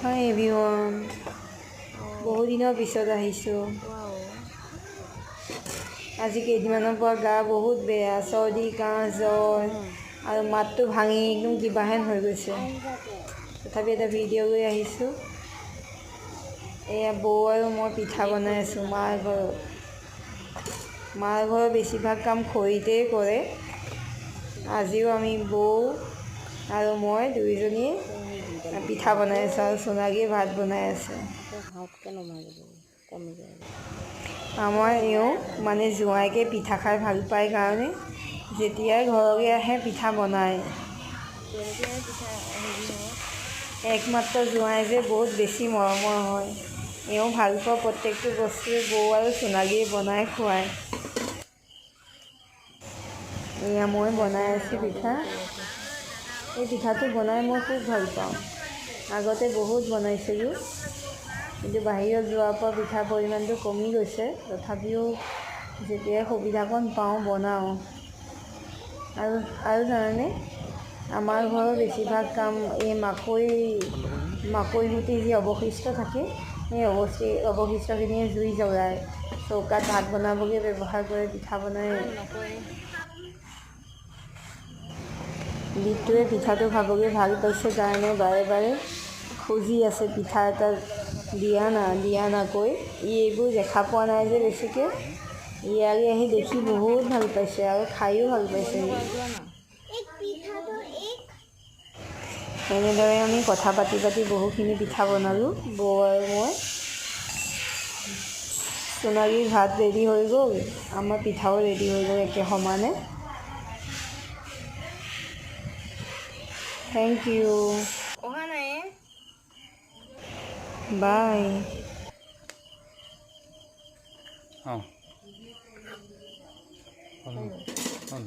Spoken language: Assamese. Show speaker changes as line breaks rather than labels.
হাই এভৰিৱান, বহুদিনৰ পিছত আহিছোঁ। আজি কেইদিনমানৰ পৰা গা বহুত বেয়া, চৰ্দি, কাহ, জ্বৰ আৰু মাতটো ভাঙি একদম কিবাহেন হৈ গৈছে। তথাপি এটা ভিডিঅ' লৈ আহিছোঁ। এয়া বৌ আৰু মই পিঠা বনাই আছোঁ মাৰ ঘৰত। মাৰ ঘৰৰ বেছিভাগ কাম খৰিতেই কৰে। আজিও আমি বৌ আৰু মই দুয়োজনীয়ে পিঠা বনাই আছোঁ আৰু সোণালীয়ে ভাত বনাই আছে। আমাৰ এওঁ মানে জোঁৱাইকে পিঠা খাই ভাল পায় কাৰণে যেতিয়াই ঘৰলৈ আহে পিঠা বনায়। একমাত্ৰ জোঁৱাই যে বহুত বেছি মৰমৰ হয়। এওঁ ভাল পোৱা প্ৰত্যেকটো বস্তুৱে বৌ আৰু সোণালীয়ে বনাই খুৱায়। এয়া মই বনাই আছোঁ পিঠা। এই পিঠাটো বনাই মই খুব ভাল পাওঁ। আগতে বহুত বনাইছিলোঁ, কিন্তু বাহিৰত যোৱাৰ পৰা পিঠাৰ পৰিমাণটো কমি গৈছে। তথাপিও যেতিয়াই সুবিধাকণ পাওঁ বনাওঁ। আৰু আৰু জানেনে, আমাৰ ঘৰৰ বেছিভাগ কাম এই মাকৈ গুটি যি অৱশিষ্ট থাকে, সেই অৱশিষ্টখিনিয়ে জুই জ্বলায়। চৌকাত ভাত বনাবলৈ ব্যৱহাৰ কৰে, পিঠা বনায়। বিটুৱে পিঠাটো খাবলৈ ভাল পাইছে কাৰণে বাৰে বাৰে খুজি আছে পিঠা এটা দিয়া না দিয়া নাকৈ। ই এইবোৰ দেখা পোৱা নাই যে বেছিকৈ, ইয়ালৈ আহি দেখি বহুত ভাল পাইছে আৰু খায়ো ভাল পাইছে। এনেদৰে আমি কথা পাতি পাতি বহুখিনি পিঠা বনালোঁ বৌ আৰু মই। সোণালীৰ ভাত ৰেডি হৈ গ'ল, আমাৰ পিঠাও ৰেডি হৈ গ'ল একে সমানে। Thank you. Bye.
অঁ, হ'ল হ'ল।